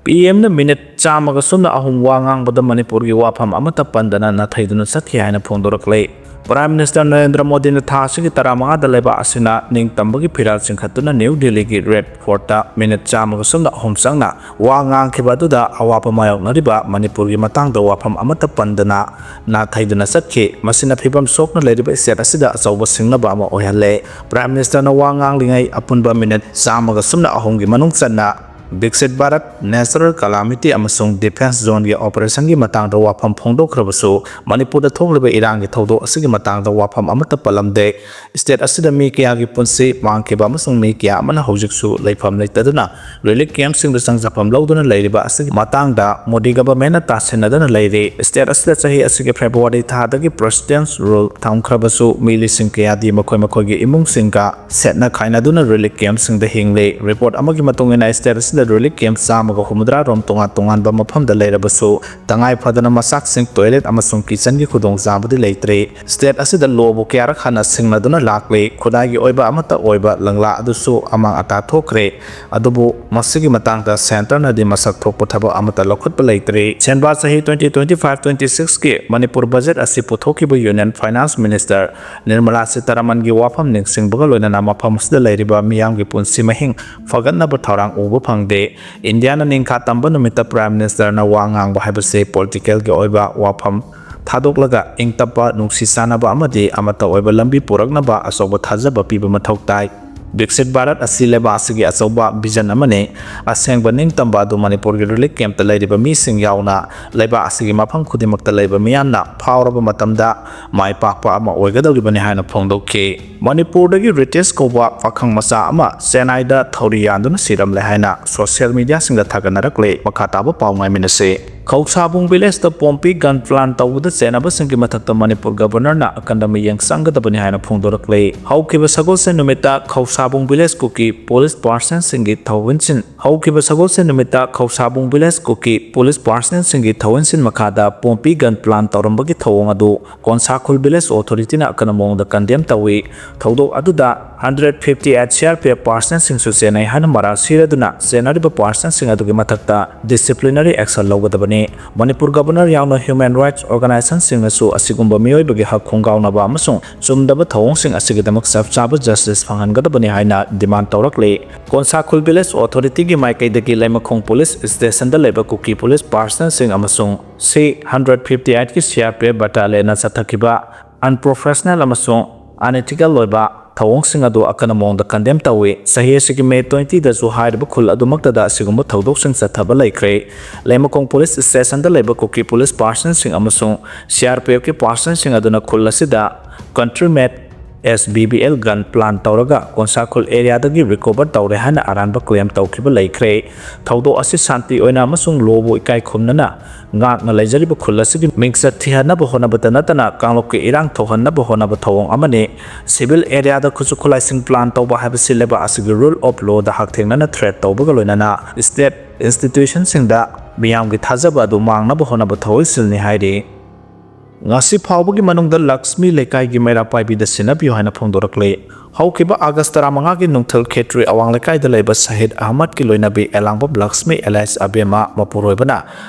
P M ꯅ minute ꯆꯥꯝꯃꯒ ꯁꯨꯞꯅ ꯑꯍꯨꯝ ꯋꯥ ꯉꯥꯡꯕꯗ ꯃꯅꯤꯄꯨꯔꯒꯤ ꯋꯥꯐꯝ ꯑꯃꯠꯇ ꯄꯟꯗꯅ ꯅꯥꯊꯩꯗꯨꯅ ꯆꯠꯈꯤ ꯍꯥꯏꯅ ꯐꯣꯡꯗꯣꯔꯛꯂꯦ꯫ Prime Minister ꯅꯔꯦꯟꯗ꯭ꯔ ꯃꯣꯗꯤꯅ ꯊꯥ ꯑꯁꯤꯒꯤ ꯇꯔꯥꯃꯉꯥꯗ ꯂꯩꯕꯥꯛ ꯑꯁꯤꯅ ꯅꯤꯡꯇꯝꯕꯒꯤ ꯐꯤꯔꯥꯜ ꯆꯤꯡꯈꯠꯇꯨꯅ ꯅ꯭ꯌꯨ ꯗꯤꯜꯂꯤꯒꯤ ꯔꯦꯗ ꯐꯣꯔꯠꯇ minute ꯆꯥꯝꯃꯒ ꯁꯨꯞꯅ ꯑꯍꯨꯝ ꯆꯪꯅ ꯋꯥ ꯉꯥꯡꯈꯤꯕ ꯑꯗꯨꯗ ꯑꯋꯥꯕ ꯃꯥꯌꯣꯛꯅꯔꯤꯕ ꯃꯅꯤꯄꯨꯔꯒꯤ ꯃꯇꯥꯡꯗ ꯋꯥꯐꯝ ꯑꯃꯠꯇ ꯄꯟꯗꯅ ꯅꯥꯊꯩꯗꯨꯅ ꯆꯠꯈꯤ꯫ ꯃꯁꯤꯅ ꯐꯤꯕꯝ ꯁꯣꯛꯅ ꯂꯩꯔꯤꯕ state ꯑꯁꯤꯗ ꯑꯆꯧꯕ ꯁꯤꯡꯅꯕ ꯑꯃ ꯑꯣꯏꯍꯜꯂꯦ꯫ Prime Minister ꯅ ꯋꯥ ꯉꯥꯡꯂꯤꯉꯩ ꯑꯄꯨꯟꯕ minute ꯆꯥꯝꯃꯒ ꯁꯨꯞꯅ ꯑꯍꯨꯝꯒꯤ ꯃꯅꯨꯡ ꯆꯟꯅ ꯕꯤꯛꯁꯤꯠ ꯚꯥꯔꯠ, natural calamity ꯑꯃꯁꯨꯡ defence zoneꯒꯤ operationꯒꯤ ꯃꯇꯥꯡꯗ ꯋꯥꯐꯝ ꯐꯣꯡꯗꯣꯛꯈ꯭ꯔꯕꯁꯨ, ꯃꯅꯤꯄꯨꯔꯗ ꯊꯣꯛꯂꯤꯕ ꯏꯔꯥꯡꯒꯤ ꯊꯧꯗꯣꯛ ꯑꯁꯤꯒꯤ ꯃꯇꯥꯡꯗ ꯋꯥꯐꯝ ꯑꯃꯠꯇ ꯄꯜꯂꯝꯗꯦ꯫ State ꯑꯁꯤꯗ ꯃꯤ ꯀꯌꯥꯒꯤ ꯄꯨꯟꯁꯤ ꯃꯥꯡꯈꯤꯕ ꯑꯃꯁꯨꯡ ꯃꯤ ꯀꯌꯥ ꯑꯃꯅ ꯍꯧꯖꯤꯛꯁꯨ ꯂꯩꯐꯝ ꯂꯩꯇꯗꯨꯅ relief campꯁꯤꯡꯗ ꯆꯪꯖꯐꯝ ꯂꯧꯗꯨꯅ ꯂꯩꯔꯤꯕ ꯑꯁꯤꯒꯤ ꯃꯇꯥꯡꯗ ꯃꯣꯗꯤ governmentꯅ ꯇꯥꯁꯤꯟꯅꯗꯨꯅ ꯂꯩꯔꯤ꯫ State ꯑꯁꯤꯗ ꯆꯍꯤ ꯑꯁꯤꯒꯤ February ꯊꯥꯗꯒꯤ president's rule ꯊꯝꯈ꯭ꯔꯕꯁꯨ, ꯃꯤ ꯂꯤꯁꯤꯡ ꯀꯌꯥꯗꯤ ꯃꯈꯣꯏ ꯃꯈꯣꯏꯒꯤ ꯏꯃꯨꯡꯁꯤꯡꯒ ꯁꯦꯠꯅ ꯈꯥꯏꯅꯗꯨꯅ relief campꯁꯤꯡꯗ ꯍꯤꯡꯂꯤ꯫ Report ꯑꯃꯒꯤ ꯃꯇꯨꯡ ꯏꯟꯅ, state ꯑꯁꯤꯗ relief camp ꯆꯥꯝꯃꯒ ꯍꯨꯝꯐꯨꯇꯔꯥ ꯔꯣꯝ ꯇꯣꯉꯥꯟ ꯇꯣꯉꯥꯟꯕ ꯃꯐꯝꯗ ꯂꯩꯔꯕꯁꯨ, ꯇꯉꯥꯏ ꯐꯗꯅ ꯃꯆꯥꯛꯁꯤꯡ, toilet ꯑꯃꯁꯨꯡ kitchenꯒꯤ ꯈꯨꯗꯣꯡꯆꯥꯕꯗꯤ ꯂꯩꯇ꯭ꯔꯤ꯫ State ꯑꯁꯤꯗ lawꯕꯨ ꯀꯌꯥꯔꯛ ꯍꯥꯟꯅ ꯁꯤꯡꯅꯗꯨꯅ ꯂꯥꯛꯂꯤ꯫ ꯈꯨꯟꯅꯥꯏꯒꯤ ꯑꯣꯏꯕ ꯑꯃꯠꯇ ꯑꯣꯏꯕ ꯂꯪꯂꯥ ꯑꯗꯨꯁꯨ ꯑꯃꯥꯡ ꯑꯇꯥ ꯊꯣꯛꯈ꯭ꯔꯦ꯫ ꯑꯗꯨꯕꯨ ꯃꯁꯤꯒꯤ ꯃꯇꯥꯡꯗ centreꯅꯗꯤ ꯃꯁꯛ ꯊꯣꯛꯄ ꯊꯕꯛ ꯑꯃꯠꯇ ꯂꯧꯈꯠꯄ ꯂꯩꯇ꯭ꯔꯤ꯫ ꯁꯦꯟꯕꯥ ꯆꯍꯤ twenty twenty-five twenty-sixꯀꯤ ꯃꯅꯤꯄꯨꯔ budget ꯑꯁꯤ ꯄꯨꯊꯣꯛꯈꯤꯕ Union Finance Minister ꯅꯤꯔꯃꯂꯥ ꯁꯤꯇꯥꯔꯥꯃꯟꯒꯤ ꯋꯥꯐꯝ ꯅꯤꯡꯁꯤꯡꯕꯒ ꯂꯣꯏꯅꯅ ꯃꯐꯝ ꯑꯁꯤꯗ ꯂꯩꯔꯤꯕ ꯃꯤꯌꯥꯝꯒꯤ ꯄꯨꯟꯁꯤ ꯃꯍꯤꯡ ꯐꯒꯠꯅꯕ ꯊꯧꯔꯥꯡ ꯎꯕ ꯐꯪꯗꯦ꯫ ꯏꯟꯗꯤꯌꯥꯅ ꯅꯤꯡꯈꯥ ꯇꯝꯕ ꯅꯨꯃꯤꯠꯇ Prime Ministerꯅ ꯋꯥ ꯉꯥꯡꯕ ꯍꯥꯏꯕꯁꯤ politicalꯒꯤ ꯑꯣꯏꯕ ꯋꯥꯐꯝ ꯊꯥꯗꯣꯛꯂꯒ ꯏꯪ ꯇꯞꯄ, ꯅꯨꯡꯁꯤ ꯆꯥꯟꯅꯕ ꯑꯃꯗꯤ ꯑꯃꯠꯇ ꯑꯣꯏꯕ ꯂꯝꯕꯤ ꯄꯨꯔꯛꯅꯕ ꯑꯆꯧꯕ ꯊꯥꯖꯕ ꯄꯤꯕ ꯃꯊꯧ ꯇꯥꯏ꯫ ꯕꯤꯛꯁꯤꯠ ꯚꯥꯔꯠ ꯑꯁꯤ ꯂꯩꯕꯥꯛ ꯑꯁꯤꯒꯤ ꯑꯆꯧꯕ vision ꯑꯃꯅꯤ꯫ ꯑꯁꯦꯡꯕ ꯅꯤꯡꯇꯝꯕ ꯑꯗꯨ ꯃꯅꯤꯄꯨꯔꯒꯤ relief campꯇ ꯂꯩꯔꯤꯕ ꯃꯤꯁꯤꯡ ꯌꯥꯎꯅ ꯂꯩꯕꯥꯛ ꯑꯁꯤꯒꯤ ꯃꯐꯝ ꯈꯨꯗꯤꯡꯃꯛꯇ ꯂꯩꯕ ꯃꯤꯌꯥꯝꯅ ꯐꯥꯎꯔꯕ ꯃꯇꯝꯗ ꯃꯥꯏ ꯄꯥꯛꯄ ꯑꯃ ꯑꯣꯏꯒꯗꯧꯔꯤꯕꯅꯤ ꯍꯥꯏꯅ ꯐꯣꯡꯗꯣꯛꯈꯤ꯫ ꯃꯅꯤꯄꯨꯔꯗꯒꯤ ꯔꯤꯇꯦꯁ ꯀꯧꯕ ꯄꯥꯈꯪ ꯃꯆꯥ ꯑꯃ ꯆꯦꯟꯅꯥꯏꯗ ꯊꯧꯔꯤ ꯌꯥꯟꯗꯨꯅ ꯁꯤꯔꯝꯂꯦ ꯍꯥꯏꯅ social mediaꯁꯤꯡꯗ ꯊꯥꯒꯠꯅꯔꯛꯂꯦ꯫ ꯃꯈꯥ ꯇꯥꯕ ꯄꯥꯎ ꯉꯥꯏꯃꯤꯟꯅꯁꯤ꯫ ꯈꯧꯁꯥꯕꯨꯡ villageꯇ ꯄꯣꯝꯄꯤ gun plant ꯇꯧꯕꯗ ꯆꯦꯟꯅꯕꯁꯤꯡꯒꯤ ꯃꯊꯛꯇ ꯃꯅꯤꯄꯨꯔ Governorꯅ ꯑꯀꯟꯕ ꯃꯤꯠꯌꯦꯡ ꯆꯪꯒꯗꯕꯅꯤ ꯍꯥꯏꯅ ꯐꯣꯡꯗꯣꯔꯛꯂꯦ꯫ ꯍꯧꯈꯤꯕ ꯁꯒꯣꯜꯁꯦꯟ ꯅꯨꯃꯤꯠꯇ ꯈꯧꯁꯥꯕꯨꯡ village ꯀꯨꯀꯤ police personnelꯁꯤꯡꯒꯤ ꯊꯧꯑꯣꯏꯟꯁꯤꯟ ꯍꯧꯈꯤꯕ ꯁꯒꯣꯜꯁꯦꯟ ꯅꯨꯃꯤꯠꯇ ꯈꯧꯁꯥꯕꯨꯡ village ꯀꯨꯀꯤ police personnelꯁꯤꯡꯒꯤ ꯊꯧꯑꯣꯏꯟꯁꯤꯟ ꯃꯈꯥꯗ ꯄꯣꯝꯄꯤ gun plant ꯇꯧꯔꯝꯕꯒꯤ ꯊꯧꯑꯣꯡ ꯑꯗꯨ ꯀꯣꯟꯁꯥꯈꯨꯜ village authorityꯅ ꯑꯀꯟꯕ ꯃꯑꯣꯡꯗ condemn ꯇꯧꯏ꯫ ꯊꯧꯗꯣꯛ ꯑꯗꯨꯗ hundred fifty eight CRPF personnelꯁꯤꯡꯁꯨ ꯆꯦꯟꯅꯩ ꯍꯥꯏꯅ ꯃꯔꯥꯜ ꯁꯤꯔꯗꯨꯅ ꯆꯦꯟꯅꯔꯤꯕ personnelꯁꯤꯡ ꯑꯗꯨꯒꯤ ꯃꯊꯛꯇ disciplinary action ꯂꯧꯒꯗꯕꯅꯤ꯫ ꯃꯅꯤꯄꯨꯔ Governor ꯌꯥꯎꯅ human rights organizationꯁꯤꯡꯅꯁꯨ ꯑꯁꯤꯒꯨꯝꯕ ꯃꯤꯑꯣꯏꯕꯒꯤ ꯍꯛ ꯈꯣꯡꯒꯥꯎꯅꯕ ꯑꯃꯁꯨꯡ ꯆꯨꯝꯗꯕ ꯊꯧꯑꯣꯡꯁꯤꯡ ꯑꯁꯤꯒꯤꯗꯃꯛ ꯆꯞ ꯆꯥꯕ justice ꯐꯪꯍꯟꯒꯗꯕꯅꯤ ꯍꯥꯏꯅ demand ꯇꯧꯔꯛꯂꯤ꯫ ꯀꯣꯟꯁꯥꯈꯨꯜ village authorityꯒꯤ ꯃꯥꯏꯀꯩꯗꯒꯤ ꯂꯩꯃꯈꯣꯡ police stationꯗ ꯂꯩꯕ ꯀꯨꯀꯤ police personnelꯁꯤꯡ ꯑꯃꯁꯨꯡ C hundred fifty eightꯀꯤ CRPF battalionꯅ ꯆꯠꯊꯈꯤꯕ unprofessional ꯑꯃꯁꯨꯡ unethical ꯑꯣꯏꯕ ꯊꯧꯑꯣꯡꯁꯤꯡ ꯑꯗꯨ ꯑꯀꯟꯕ ꯃꯑꯣꯡꯗ condemn ꯇꯧꯏ꯫ ꯆꯍꯤ ꯑꯁꯤꯒꯤ ꯃꯦ twenty ꯗꯁꯨ ꯍꯥꯏꯔꯤꯕ ꯈꯨꯜ ꯑꯗꯨꯃꯛꯇꯗ ꯑꯁꯤꯒꯨꯝꯕ ꯊꯧꯗꯣꯛꯁꯤꯡ ꯆꯠꯊꯕ ꯂꯩꯈ꯭ꯔꯦ꯫ ꯂꯩꯃꯈꯣꯡ ꯄꯨꯂꯤꯁ ꯁ꯭ꯇꯦꯁꯟꯗ ꯂꯩꯕ ꯀꯨꯀꯤ ꯄꯨꯂꯤꯁ ꯄꯥꯔꯁꯟꯁꯤꯡ ꯑꯃꯁꯨꯡ C R P F ꯀꯤ ꯄꯥꯔꯁꯟꯁꯤꯡ ꯑꯗꯨꯅ ꯈꯨꯜ ꯑꯁꯤꯗ country made S B B L gun plant ꯇꯧꯔꯒ ꯀꯣꯟꯁꯥꯈꯨꯜ ꯑꯦꯔꯤꯌꯥꯗꯒꯤ recover ꯇꯧꯔꯦ ꯍꯥꯏꯅ ꯑꯔꯥꯟꯕ claim ꯇꯧꯈꯤꯕ ꯂꯩꯈ꯭ꯔꯦ꯫ ꯊꯧꯗꯣꯛ ꯑꯁꯤ ꯁꯥꯟꯇꯤ ꯑꯣꯏꯅ ꯑꯃꯁꯨꯡ ꯂꯣꯕꯨ ꯏꯀꯥꯏ ꯈꯨꯝꯅꯅ ꯉꯥꯛꯅ ꯂꯩꯖꯔꯤꯕ ꯈꯨꯜ ꯑꯁꯤꯒꯤ ꯃꯤꯡꯆꯠ ꯊꯤꯍꯟꯅꯕ ꯍꯣꯠꯅꯕꯇ ꯅꯠꯇꯅ ꯀꯥꯡꯂꯨꯞꯀꯤ ꯏꯔꯥꯡ ꯊꯣꯛꯍꯟꯅꯕ ꯍꯣꯠꯅꯕ ꯊꯧꯑꯣꯡ ꯑꯃꯅꯤ꯫ Civil areaꯗ ꯈꯨꯠꯁꯨ ꯈꯨꯠꯂꯥꯏꯁꯤꯡ plant ꯇꯧꯕ ꯍꯥꯏꯕꯁꯤ ꯂꯩꯕꯥꯛ ꯑꯁꯤꯒꯤ rule of lawꯗ ꯍꯛꯊꯦꯡꯅꯅ threat ꯇꯧꯕꯒ ꯂꯣꯏꯅꯅ state institutionꯁꯤꯡꯗ ꯃꯤꯌꯥꯝꯒꯤ ꯊꯥꯖꯕ ꯑꯗꯨ ꯃꯥꯡꯅꯕ ꯍꯣꯠꯅꯕ ꯊꯧꯑꯣꯏꯁꯤꯜꯅꯤ ꯍꯥꯏꯔꯤ꯫ ꯉꯁꯤ ꯐꯥꯎꯕꯒꯤ ꯃꯅꯨꯡꯗ ꯂꯛꯁꯃꯤ ꯂꯩꯀꯥꯏꯒꯤ ꯃꯩꯔꯥ ꯄꯥꯏꯕꯤꯗ ꯁꯤꯟꯅꯕꯤꯌꯨ ꯍꯥꯏꯅ ꯐꯣꯡꯗꯣꯔꯛꯂꯤ꯫ ꯍꯧꯈꯤꯕ ꯑꯥꯒꯁ ꯇꯔꯥꯃꯉꯥꯒꯤ ꯅꯨꯡꯊꯤꯜ ꯈꯦꯇ꯭ꯔꯤ ꯑꯋꯥꯡ ꯂꯩꯀꯥꯏꯗ ꯂꯩꯕ ꯁꯍꯤꯗ ꯑꯍꯃꯗꯀꯤ ꯂꯣꯏꯅꯕꯤ ꯑꯦꯂꯥꯡꯕꯝ ꯂꯛꯁꯃꯤ alias ꯑꯕꯦꯝꯃ ꯃꯄꯨꯔꯣꯏꯕꯅ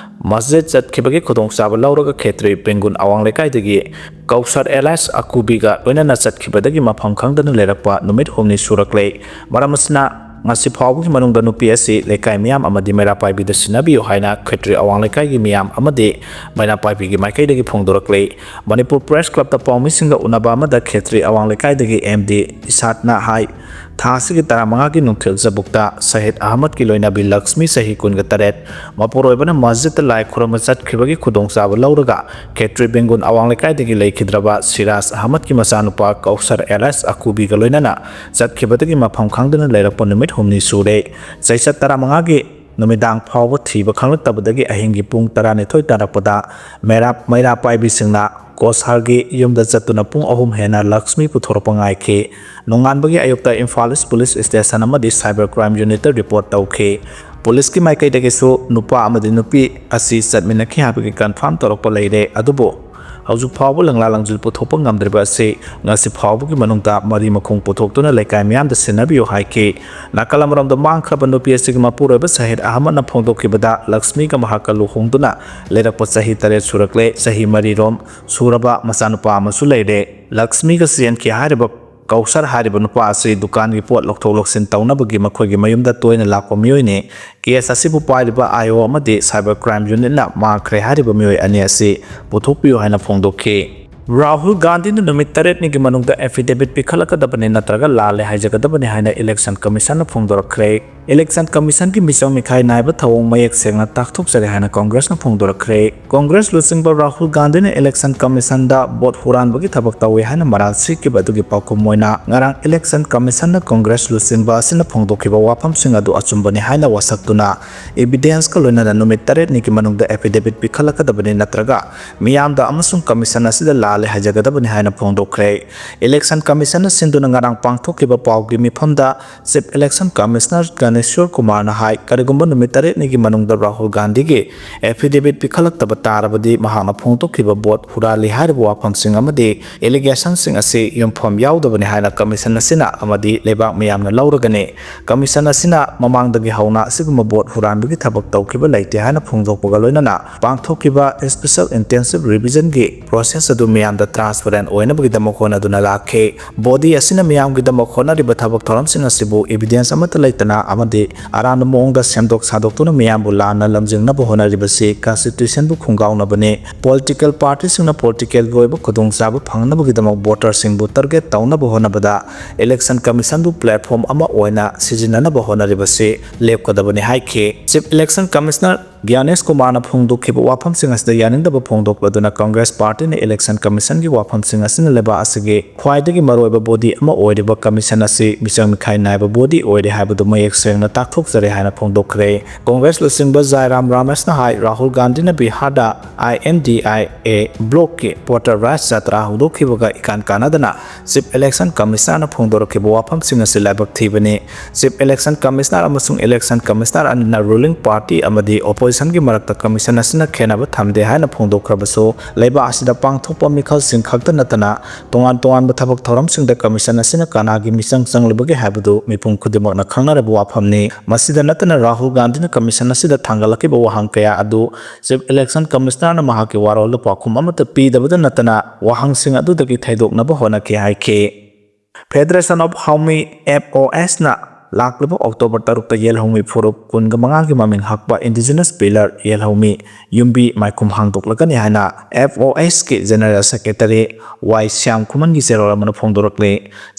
ꯃꯁꯖꯤꯗ ꯆꯠꯈꯤꯕꯒꯤ ꯈꯨꯗꯣꯡꯆꯥꯕ ꯂꯧꯔꯒ ꯈꯦꯇ꯭ꯔꯤ ꯄꯦꯡꯒꯨꯟ ꯑꯋꯥꯡ ꯂꯩꯀꯥꯏꯗꯒꯤ ꯀꯧꯁꯔ alias ꯑꯀꯨꯕꯤꯒ ꯂꯣꯏꯅꯅ ꯆꯠꯈꯤꯕꯗꯒꯤ ꯃꯐꯝ ꯈꯪꯗꯅ ꯂꯩꯔꯛꯄ ꯅꯨꯃꯤꯠ ꯍꯨꯝꯅꯤ ꯁꯨꯔꯛꯂꯦ꯫ ꯃꯔꯝ ꯑꯁꯤꯅ ꯉꯁꯤ ꯐꯥꯎꯕꯒꯤ ꯃꯅꯨꯡꯗ ꯅꯨꯄꯤ ꯑꯁꯤ ꯂꯩꯀꯥꯏ ꯃꯤꯌꯥꯝ ꯑꯃꯗꯤ ꯃꯩꯔꯥ ꯄꯥꯏꯕꯤꯗ ꯁꯤꯟꯅꯕꯤꯌꯨ ꯍꯥꯏꯅ ꯈꯦꯇ꯭ꯔꯤ ꯑꯋꯥꯡ ꯂꯩꯀꯥꯏꯒꯤ ꯃꯤꯌꯥꯝ ꯑꯃꯗꯤ ꯃꯩꯔꯥ ꯄꯥꯏꯕꯤꯒꯤ ꯃꯥꯏꯀꯩꯗꯒꯤ ꯐꯣꯡꯗꯣꯔꯛꯂꯤ꯫ ꯃꯅꯤꯄꯨꯔ ꯄ꯭ꯔꯦꯁ ꯀ꯭ꯂꯕꯇ ꯄꯥꯎꯃꯤꯁꯤꯡꯒ ꯎꯅꯕ ꯑꯃꯗ ꯈꯦꯇ꯭ꯔꯤ ꯑꯋꯥꯡ ꯂꯩꯀꯥꯏꯗꯒꯤ M D ꯏꯁꯥꯠꯅ ꯍꯥꯏ, ꯊꯥ ꯑꯁꯤꯒꯤ ꯇꯔꯥꯃꯉꯥꯒꯤ ꯅꯨꯡꯊꯤꯜ ꯆꯕꯨꯛꯇ ꯁꯍꯤꯗ ꯑꯍꯃꯗꯀꯤ ꯂꯣꯏꯅꯕꯤ ꯂꯛꯁꯃꯤ ꯆꯍꯤ ꯀꯨꯟꯒ ꯇꯔꯦꯠ ꯃꯄꯨꯔꯣꯏꯕꯅ ꯃꯁꯖꯤꯗꯇ ꯂꯥꯏ ꯈꯨꯔꯨꯝꯕ ꯆꯠꯈꯤꯕꯒꯤ ꯈꯨꯗꯣꯡꯆꯥꯕ ꯂꯧꯔꯒ ꯈꯦꯇ꯭ꯔꯤ ꯕꯦꯡꯒꯨꯟ ꯑꯋꯥꯡ ꯂꯩꯀꯥꯏꯗꯒꯤ ꯂꯩꯈꯤꯗ꯭ꯔꯕ ꯁꯤꯔꯥꯖ ꯑꯍꯃꯗꯀꯤ ꯃꯆꯥꯅꯨꯄꯥ ꯀꯧꯁꯔ alias ꯑꯀꯨꯕꯤꯒ ꯂꯣꯏꯅꯅ ꯆꯠꯈꯤꯕꯗꯒꯤ ꯃꯐꯝ ꯈꯪꯗꯅ ꯂꯩꯔꯛꯄ ꯅꯨꯃꯤꯠ ꯍꯨꯝꯅꯤ ꯁꯨꯔꯦ꯫ ꯆꯩꯆꯠ ꯇꯔꯥꯃꯉꯥꯒꯤ ꯅꯨꯃꯤꯗꯥꯡ ꯐꯥꯎꯕ ꯊꯤꯕ ꯈꯪꯂꯛꯇꯕꯗꯒꯤ ꯑꯍꯤꯡꯒꯤ ꯄꯨꯡ ꯇꯔꯥꯅꯤꯊꯣꯏ ꯇꯥꯔꯛꯄꯗ ꯃꯩꯔꯥ, ꯃꯩꯔꯥ ꯄꯥꯏꯕꯤꯁꯤꯡꯅ ꯀꯣꯁꯥꯔꯒꯤ ꯌꯨꯝꯗ ꯆꯠꯇꯨꯅ ꯄꯨꯡ ꯑꯍꯨꯝ ꯍꯦꯟꯅ ꯂꯛꯁꯃꯤ ꯄꯨꯊꯣꯔꯛꯄ ꯉꯥꯏꯈꯤ꯫ ꯅꯣꯡꯉꯥꯟꯕꯒꯤ ꯑꯌꯨꯛꯇ ꯏꯝꯐꯥꯜ ꯏꯁ ꯄꯨꯂꯤꯁ ꯁ꯭ꯇꯦꯁꯟ ꯑꯃꯗꯤ cyber crime unitꯇ report ꯇꯧꯈꯤ꯫ ꯄꯨꯂꯤꯁꯀꯤ ꯃꯥꯏꯀꯩꯗꯒꯤꯁꯨ ꯅꯨꯄꯥ ꯑꯃꯗꯤ ꯅꯨꯄꯤ ꯑꯁꯤ ꯆꯠꯃꯤꯟꯅꯈꯤ ꯍꯥꯏꯕꯒꯤ confirm ꯇꯧꯔꯛꯄ ꯂꯩꯔꯦ, ꯑꯗꯨꯕꯨ ꯍꯧꯖꯤꯛ ꯐꯥꯎꯕ ꯂꯪꯂꯥ ꯂꯪꯖꯤꯜ ꯄꯨꯊꯣꯛꯄ ꯉꯝꯗ꯭ꯔꯤꯕ ꯑꯁꯤ ꯉꯁꯤ ꯐꯥꯎꯕꯒꯤ ꯃꯅꯨꯡꯗ ꯃꯔꯤ ꯃꯈꯣꯡ ꯄꯨꯊꯣꯛꯇꯨꯅ ꯂꯩꯀꯥꯏ ꯃꯤꯌꯥꯝꯗ ꯁꯤꯟꯅꯕꯤꯌꯨ ꯍꯥꯏꯈꯤ꯫ ꯅꯥꯀꯜ ꯑꯃꯔꯣꯝꯗ ꯃꯥꯡꯈ꯭ꯔꯕ ꯅꯨꯄꯤ ꯑꯁꯤꯒꯤ ꯃꯄꯨꯔꯣꯏꯕ ꯁꯍꯤꯗ ꯑꯍꯃꯗꯅ ꯐꯣꯡꯗꯣꯛꯈꯤꯕꯗ, ꯂꯛꯁꯃꯤꯒ ꯃꯍꯥꯛꯀ ꯂꯨꯍꯣꯡꯗꯨꯅ ꯂꯩꯔꯛꯄ ꯆꯍꯤ ꯇꯔꯦꯠ ꯁꯨꯔꯛꯂꯦ꯫ ꯆꯍꯤ ꯃꯔꯤꯔꯣꯝ ꯁꯨꯔꯕ ꯃꯆꯥꯅꯨꯄꯥ ꯑꯃꯁꯨ ꯂꯩꯔꯦ꯫ ꯂꯛꯁꯃꯤꯒ ꯆꯦꯟꯈꯤ ꯍꯥꯏꯔꯤꯕ ꯀꯧꯁꯔ ꯍꯥꯏꯔꯤꯕ ꯅꯨꯄꯥ ꯑꯁꯤ ꯗꯨꯀꯥꯟꯒꯤ ꯄꯣꯠ ꯂꯧꯊꯣꯛ ꯂꯧꯁꯤꯟ ꯇꯧꯅꯕꯒꯤ ꯃꯈꯣꯏꯒꯤ ꯃꯌꯨꯝꯗ ꯇꯣꯏꯅ ꯂꯥꯛꯄ ꯃꯤꯑꯣꯏꯅꯤ꯫ Case ꯑꯁꯤꯕꯨ ꯄꯥꯏꯔꯤꯕ I O ꯑꯃꯗꯤ cyber crime unitꯅ ꯃꯥꯡꯈ꯭ꯔꯦ ꯍꯥꯏꯔꯤꯕ ꯃꯤꯑꯣꯏ ꯑꯅꯤ ꯑꯁꯤ ꯄꯨꯊꯣꯛꯄꯤꯌꯨ ꯍꯥꯏꯅ ꯐꯣꯡꯗꯣꯛꯈꯤ꯫ ꯔꯥꯍꯨꯜ ꯒꯥꯟꯙꯤꯅ ꯅꯨꯃꯤꯠ ꯇꯔꯦꯠꯅꯤꯒꯤ ꯃꯅꯨꯡꯗ affidavit ꯄꯤꯈꯠꯂꯛꯀꯗꯕꯅꯤ ꯅꯠꯇ꯭ꯔꯒ ꯂꯥꯜꯂꯦ ꯍꯥꯏꯖꯒꯗꯕꯅꯤ ꯍꯥꯏꯅ Election Commissionꯅ ꯐꯣꯡꯗꯣꯔꯛꯈ꯭ꯔꯦ꯫ Election Commissionꯒꯤ ꯃꯤꯆꯪ ꯃꯤꯈꯥꯏ ꯅꯥꯏꯕ ꯊꯧꯑꯣꯡ ꯃꯌꯦꯛ ꯁꯦꯡꯅ ꯇꯥꯛꯊꯣꯛꯆꯔꯦ ꯍꯥꯏꯅ Congressꯅ ꯐꯣꯡꯗꯣꯔꯛꯈ꯭ꯔꯦ꯫ Congress ꯂꯨꯆꯤꯡꯕ ꯔꯥꯍꯨꯜ ꯒꯥꯟꯙꯤꯅ Election Commissionꯗ vote ꯍꯨꯔꯥꯟꯕꯒꯤ ꯊꯕꯛ ꯇꯧꯏ ꯍꯥꯏꯅ ꯃꯔꯥꯜ ꯁꯤꯈꯤꯕ ꯑꯗꯨꯒꯤ ꯄꯥꯎꯈꯨꯝ ꯑꯣꯏꯅ ꯉꯔꯥꯡ Election Commissionꯅ Congress ꯂꯨꯆꯤꯡꯕ ꯑꯁꯤꯅ ꯐꯣꯡꯗꯣꯛꯈꯤꯕ ꯋꯥꯐꯝꯁꯤꯡ ꯑꯗꯨ ꯑꯆꯨꯝꯕꯅꯤ ꯍꯥꯏꯅ ꯋꯥꯁꯛꯇꯨꯅ evidenceꯀ ꯂꯣꯏꯅꯅ ꯅꯨꯃꯤꯠ ꯇꯔꯦꯠꯅꯤꯒꯤ ꯃꯅꯨꯡꯗ affidavit ꯄꯤꯈꯠꯂꯛꯀꯗꯕꯅꯤ ꯅꯠꯇ꯭ꯔꯒ ꯃꯤꯌꯥꯝꯗ ꯑꯃꯁꯨꯡ Commission ꯑꯁꯤꯗ ꯂꯥꯜꯂꯦ ꯍꯥꯏꯖꯒꯗꯕꯅꯤ ꯍꯥꯏꯅ ꯐꯣꯡꯗꯣꯛꯈ꯭ꯔꯦ꯫ Election Commissionꯅ ꯁꯤꯟꯗꯨꯅ ꯉꯔꯥꯡ ꯄꯥꯡꯊꯣꯛꯈꯤꯕ ꯄꯥꯎꯒꯤ ꯃꯤꯐꯝꯗ Chief Election Commissioner ꯒꯅꯦꯁ꯭ꯋꯔ ꯀꯨꯃꯥꯔꯅ ꯍꯥꯏ, ꯀꯔꯤꯒꯨꯝꯕ ꯅꯨꯃꯤꯠ ꯇꯔꯦꯠꯅꯤꯒꯤ ꯃꯅꯨꯡꯗ ꯔꯥꯍꯨꯜ ꯒꯥꯟꯙꯤꯒꯤ affidavit ꯄꯤꯈꯠꯂꯛꯇꯕ ꯇꯥꯔꯕꯗꯤ ꯃꯍꯥꯛꯅ ꯐꯣꯡꯗꯣꯛꯈꯤꯕ vote ꯍꯨꯔꯥꯜꯂꯤ ꯍꯥꯏꯔꯤꯕ ꯋꯥꯐꯝꯁꯤꯡ ꯑꯃꯗꯤ allegationꯁꯤꯡ ꯑꯁꯤ ꯌꯨꯝꯐꯝ ꯌꯥꯎꯗꯕꯅꯤ ꯍꯥꯏꯅ Commission ꯑꯁꯤꯅ ꯑꯃꯗꯤ ꯂꯩꯕꯥꯛ ꯃꯤꯌꯥꯝꯅ ꯂꯧꯔꯒꯅꯤ꯫ Commission ꯑꯁꯤꯅ ꯃꯃꯥꯡꯗꯒꯤ ꯍꯧꯅ ꯑꯁꯤꯒꯨꯝꯕ vote ꯍꯨꯔꯥꯟꯕꯒꯤ ꯊꯕꯛ ꯇꯧꯈꯤꯕ ꯂꯩꯇꯦ ꯍꯥꯏꯅ ꯐꯣꯡꯗꯣꯛꯄꯒ ꯂꯣꯏꯅꯅ ꯄꯥꯡꯊꯣꯛꯈꯤꯕ Special Intensive Revisionꯒꯤ process ꯑꯗꯨ ꯃꯤꯌꯥꯝꯗ transparent ꯑꯣꯏꯅꯕꯒꯤꯗꯃꯛ ꯍꯣꯠꯅꯗꯨꯅ ꯂꯥꯛꯈꯤ꯫ Body ꯑꯁꯤꯅ ꯃꯤꯌꯥꯝꯒꯤꯗꯃꯛ ꯍꯣꯠꯅꯔꯤꯕ ꯊꯕꯛ ꯊꯧꯔꯝꯁꯤꯡ ꯑꯁꯤꯕꯨ evidence ꯑꯃꯠꯇ ꯂꯩꯇꯅ ꯑꯃꯗꯤ ꯑꯔꯥꯟꯕ ꯃꯑꯣꯡꯗ ꯁꯦꯝꯗꯣꯛ ꯁꯥꯗꯣꯛꯇꯨꯅ ꯃꯤꯌꯥꯝꯕꯨ ꯂꯥꯟꯅ ꯂꯝꯖꯤꯡꯅꯕ ꯍꯣꯠꯅꯔꯤꯕꯁꯤ Constitutionꯕꯨ ꯈꯣꯡꯒꯥꯎꯅꯕꯅꯤ꯫ Political partyꯁꯤꯡꯅ politicalꯒꯤ ꯑꯣꯏꯕ ꯈꯨꯗꯣꯡꯆꯥꯕ ꯐꯪꯅꯕꯒꯤꯗꯃꯛ voterꯁꯤꯡꯕꯨ target ꯇꯧꯅꯕ ꯍꯣꯠꯅꯕꯗ Election Commissionꯕꯨ platform ꯑꯃ ꯑꯣꯏꯅ ꯁꯤꯖꯤꯟꯅꯅꯕ ꯍꯣꯠꯅꯔꯤꯕꯁꯤ ꯂꯦꯞꯀꯗꯕꯅꯤ ꯍꯥꯏꯈꯤ꯫ Chief Election Commissioner ꯒ꯭ꯌꯥꯅꯦꯁ ꯀꯨꯃꯥꯔꯅ ꯐꯣꯡꯗꯣꯛꯈꯤꯕ ꯋꯥꯐꯝꯁꯤꯡ ꯑꯁꯤꯗ ꯌꯥꯅꯤꯡꯗꯕ ꯐꯣꯡꯗꯣꯛꯂꯗꯨꯅ Congress partyꯅ Election Commissionꯒꯤ ꯋꯥꯐꯝꯁꯤꯡ ꯑꯁꯤꯅ ꯂꯩꯕꯥꯛ ꯑꯁꯤꯒꯤ ꯈ꯭ꯋꯥꯏꯗꯒꯤ ꯃꯔꯨꯑꯣꯏꯕ body ꯑꯃ ꯑꯣꯏꯔꯤꯕ Commission ꯑꯁꯤ ꯃꯤꯆꯪ ꯃꯤꯈꯥꯏ ꯅꯥꯏꯕ body ꯑꯣꯏꯔꯦ ꯍꯥꯏꯕꯗꯨ ꯃꯌꯦꯛ ꯁꯦꯡꯅ ꯇꯥꯛꯊꯣꯛꯆꯔꯦ ꯍꯥꯏꯅ ꯐꯣꯡꯗꯣꯛꯈ꯭ꯔꯦ꯫ Congress ꯂꯨꯆꯤꯡꯕ ꯖꯥꯏꯔꯥꯝ ꯔꯥꯃꯦꯁꯅ ꯍꯥꯏ, ꯔꯥꯍꯨꯜ ꯒꯥꯟꯙꯤꯅ ꯕꯤꯍꯥꯔꯗ INDIA blockꯀꯤ voter rights ꯖꯇ꯭ꯔꯥ ꯍꯧꯗꯣꯛꯈꯤꯕꯒ ꯏꯀꯥꯟ ꯀꯥꯟꯅꯗꯅ Chief Election Commissionerꯅ ꯐꯣꯡꯗꯣꯔꯛꯈꯤꯕ ꯋꯥꯐꯝꯁꯤꯡ ꯑꯁꯤ ꯂꯥꯏꯕꯛ ꯊꯤꯕꯅꯤ꯫ Chief Election Commissioner ꯑꯃꯁꯨꯡ Election Commissioner ꯑꯅꯤꯅ ruling party ꯑꯃꯗꯤ oppositionꯒꯤ ꯃꯔꯛꯇ Commission ꯑꯁꯤꯅ ꯈꯦꯟꯅꯕ ꯊꯝꯗꯦ ꯍꯥꯏꯅ ꯐꯣꯡꯗꯣꯛꯈ꯭ꯔꯕꯁꯨ, ꯂꯩꯕꯥꯛ ꯑꯁꯤꯗ ꯄꯥꯡꯊꯣꯛꯄ ꯃꯤꯈꯜꯁꯤꯡ ꯈꯛꯇ ꯅꯠꯇꯅ ꯇꯣꯉꯥꯟ ꯇꯣꯉꯥꯟꯕ ꯊꯕꯛ ꯊꯧꯔꯝꯁꯤꯡꯗ Commission ꯑꯁꯤꯅ ꯀꯅꯥꯒꯤ ꯃꯤꯆꯪ ꯆꯪꯂꯤꯕꯒꯦ ꯍꯥꯏꯕꯗꯨ ꯃꯤꯄꯨꯝ ꯈꯨꯗꯤꯡꯃꯛꯅ ꯈꯪꯅꯔꯕ ꯋꯥꯐꯝꯅꯤ꯫ ꯃꯁꯤꯗ ꯅꯠꯇꯅ ꯔꯥꯍꯨꯜ ꯒꯥꯟꯙꯤꯅ Commission ꯑꯁꯤꯗ ꯊꯥꯡꯒꯠꯂꯛꯈꯤꯕ ꯋꯥꯍꯪ ꯀꯌꯥ ꯑꯗꯨ Chief Election Commissionerꯅ ꯃꯍꯥꯛꯀꯤ ꯋꯥꯔꯣꯜꯗ ꯄꯥꯎꯈꯨꯝ ꯑꯃꯠꯇ ꯄꯤꯗꯕꯇ ꯅꯠꯇꯅ ꯋꯥꯍꯪꯁꯤꯡ ꯑꯗꯨꯗꯒꯤ ꯊꯩꯗꯣꯛꯅꯕ ꯍꯣꯠꯅꯈꯤ ꯍꯥꯏꯈꯤ꯫ Federation of Haomi, FOSꯅ ꯂꯥꯛꯂꯤꯕ ꯑꯣꯛꯇꯣꯕꯔ ꯇꯔꯨꯛꯇ ꯌꯦꯜꯍꯧꯃꯤ ꯐꯨꯔꯨꯞ ꯀꯨꯟꯒ ꯃꯉꯥꯒꯤ ꯃꯃꯤꯡ ꯍꯛꯄ Indigenous Pillar ꯌꯦꯜꯍꯧꯃꯤ ꯌꯨꯝꯕꯤ ꯃꯥꯏꯈꯨꯝ ꯍꯥꯡꯗꯣꯛꯂꯒꯅꯤ ꯍꯥꯏꯅ F O H ꯀꯤ General Secretary ꯋꯥꯏ ꯁ꯭ꯌꯥꯝ ꯈꯨꯃꯟꯒꯤ ꯆꯦꯔꯣꯜ ꯑꯃꯅ ꯐꯣꯡꯗꯣꯔꯛꯂꯤ꯫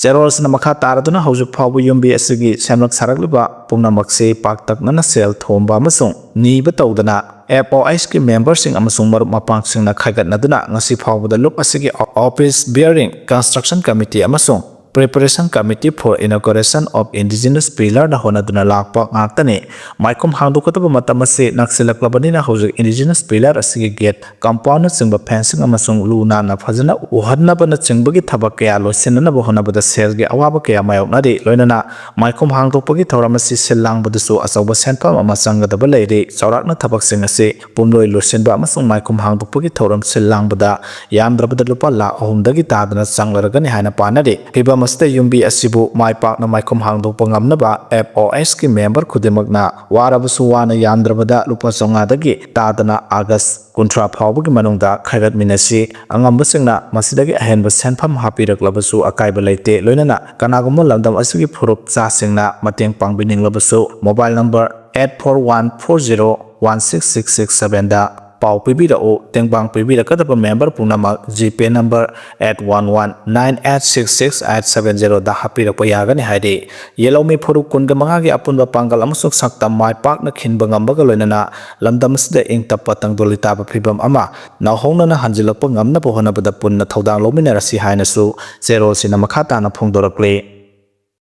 ꯆꯦꯔꯣꯜꯁꯤꯅ ꯃꯈꯥ ꯇꯥꯔꯗꯨꯅ ꯍꯧꯖꯤꯛ ꯐꯥꯎꯕ ꯌꯨꯝꯕꯤ ꯑꯁꯤꯒꯤ ꯁꯦꯝꯂꯛ ꯁꯥꯔꯛꯂꯤꯕ ꯄꯨꯝꯅꯃꯛꯁꯤ ꯄꯥꯛꯇꯛꯅꯅ ꯁꯦꯜ ꯊꯣꯝꯕ ꯑꯃꯁꯨꯡ ꯅꯤꯕ ꯇꯧꯗꯅ F O H ꯀꯤ memberꯁꯤꯡ ꯑꯃꯁꯨꯡ ꯃꯔꯨꯞ ꯃꯄꯥꯡꯁꯤꯡꯅ ꯈꯥꯏꯒꯠꯅꯗꯨꯅ ꯉꯁꯤ ꯐꯥꯎꯕꯗ ꯂꯨꯞ ꯑꯁꯤꯒꯤ Office Bearing, Construction Committee ꯑꯃꯁꯨꯡ Preparation Committee for Inauguration of Indigenous Pillarꯅ ꯍꯣꯠꯅꯗꯨꯅ ꯂꯥꯛꯄ ꯉꯥꯛꯇꯅꯤ꯫ ꯃꯥꯏꯈꯨꯝ ꯍꯥꯡꯗꯣꯛꯀꯗꯕ ꯃꯇꯝ ꯑꯁꯤ ꯅꯛꯁꯤꯜꯂꯛꯂꯕꯅꯤꯅ ꯍꯧꯖꯤꯛ Indigenous Pillar ꯑꯁꯤꯒꯤ gate, compoundꯅꯆꯤꯡꯕ fencing ꯑꯃꯁꯨꯡ ꯂꯨ ꯅꯥꯟꯅ ꯐꯖꯅ ꯎꯍꯟꯅꯕꯅꯆꯤꯡꯕꯒꯤ ꯊꯕꯛ ꯀꯌꯥ ꯂꯣꯏꯁꯤꯟꯅꯅꯕ ꯍꯣꯠꯅꯕꯗ ꯁꯦꯜꯒꯤ ꯑꯋꯥꯕ ꯀꯌꯥ ꯃꯥꯌꯣꯛꯅꯔꯤ꯫ ꯂꯣꯏꯅꯅ ꯃꯥꯏꯈꯨꯝ ꯍꯥꯡꯗꯣꯛꯄꯒꯤ ꯊꯧꯔꯝ ꯑꯁꯤ ꯁꯤꯜ ꯂꯥꯡꯕꯗꯁꯨ ꯑꯆꯧꯕ ꯁꯦꯟꯐꯝ ꯑꯃ ꯆꯪꯒꯗꯕ ꯂꯩꯔꯤ꯫ ꯆꯥꯎꯔꯥꯛꯅ ꯊꯕꯛꯁꯤꯡ ꯑꯁꯤ ꯄꯨꯝꯂꯣꯏ ꯂꯣꯏꯁꯤꯟꯕ ꯑꯃꯁꯨꯡ ꯃꯥꯏꯈꯨꯝ ꯍꯥꯡꯗꯣꯛꯄꯒꯤ ꯊꯧꯔꯝ ꯁꯤꯜ ꯂꯥꯡꯕꯗ ꯌꯥꯝꯗ꯭ꯔꯕꯗ ꯂꯨꯄꯥ ꯂꯥꯈ ꯑꯍꯨꯝꯗꯒꯤ ꯇꯥꯗꯅ ꯆꯪꯂꯔꯒꯅꯤ ꯍꯥꯏꯅ ꯄꯥꯅꯔꯤ꯫ ꯐꯤꯚꯝ ꯑꯁꯤꯗ ꯌꯨꯝꯕꯤ ꯑꯁꯤꯕꯨ ꯃꯥꯏ ꯄꯥꯛꯅ ꯃꯥꯏꯈꯨꯝ ꯍꯥꯡꯗꯣꯛꯄ ꯉꯝꯅꯕ F O H ꯀꯤ member ꯈꯨꯗꯤꯡꯃꯛꯅ ꯋꯥꯔꯕꯁꯨ ꯋꯥꯅ ꯌꯥꯝꯗ꯭ꯔꯕꯗ ꯂꯨꯄꯥ ꯆꯥꯝꯃꯉꯥꯗꯒꯤ ꯇꯥꯗꯅ ꯑꯥꯒꯁ ꯀꯨꯟꯊ꯭ꯔꯥ ꯐꯥꯎꯕꯒꯤ ꯃꯅꯨꯡꯗ ꯈꯥꯏꯒꯠꯃꯤꯟꯅꯁꯤ꯫ ꯑꯉꯝꯕꯁꯤꯡꯅ ꯃꯁꯤꯗꯒꯤ ꯑꯍꯦꯟꯕ ꯁꯦꯟꯐꯝ ꯍꯥꯞꯄꯤꯔꯛꯂꯕꯁꯨ ꯑꯀꯥꯏꯕ ꯂꯩꯇꯦ꯫ ꯂꯣꯏꯅꯅ ꯀꯅꯥꯒꯨꯝꯕ ꯂꯝꯗꯝ ꯑꯁꯤꯒꯤ ꯐꯨꯔꯨꯞ ꯆꯥꯁꯤꯡꯅ ꯃꯇꯦꯡ ꯄꯥꯡꯕꯤꯅꯤꯡꯂꯕꯁꯨ mobile number eight four one four zero one six six six sevenꯗ ꯄꯥꯎ ꯄꯤꯕꯤꯔꯛꯎ꯫ ꯇꯦꯡꯕꯥꯡ ꯄꯤꯕꯤꯔꯛꯀꯗꯕ member ꯄꯨꯝꯅꯃꯛ GPay number eight one one nine eight six six eight seven zeroꯗ ꯍꯥꯞꯄꯤꯔꯛꯄ ꯌꯥꯒꯅꯤ ꯍꯥꯏꯔꯤ꯫ ꯌꯦꯜꯍꯧꯃꯤ ꯐꯨꯔꯨꯞ ꯀꯨꯟꯒ ꯃꯉꯥꯒꯤ ꯑꯄꯨꯟꯕ ꯄꯥꯡꯒꯜ ꯑꯃꯁꯨꯡ ꯁꯛꯇꯝ ꯃꯥꯏ ꯄꯥꯛꯅ ꯈꯤꯟꯕ ꯉꯝꯕꯒ ꯂꯣꯏꯅꯅ ꯂꯝꯗꯝ ꯑꯁꯤꯗ ꯏꯪ ꯇꯞꯄ ꯇꯪꯗꯨ ꯂꯩꯇꯥꯕ ꯐꯤꯕꯝ ꯑꯃ ꯅꯧꯍꯧꯅꯅ ꯍꯟꯖꯤꯜꯂꯛꯄ ꯉꯝꯅꯕ ꯍꯣꯠꯅꯕꯗ ꯄꯨꯟꯅ ꯊꯧꯗꯥꯡ ꯂꯧꯃꯤꯟꯅꯔꯁꯤ ꯍꯥꯏꯅꯁꯨ ꯆꯦꯔꯣꯜꯁꯤꯅ ꯃꯈꯥ ꯇꯥꯅ ꯐꯣꯡꯗꯣꯔꯛꯂꯤ꯫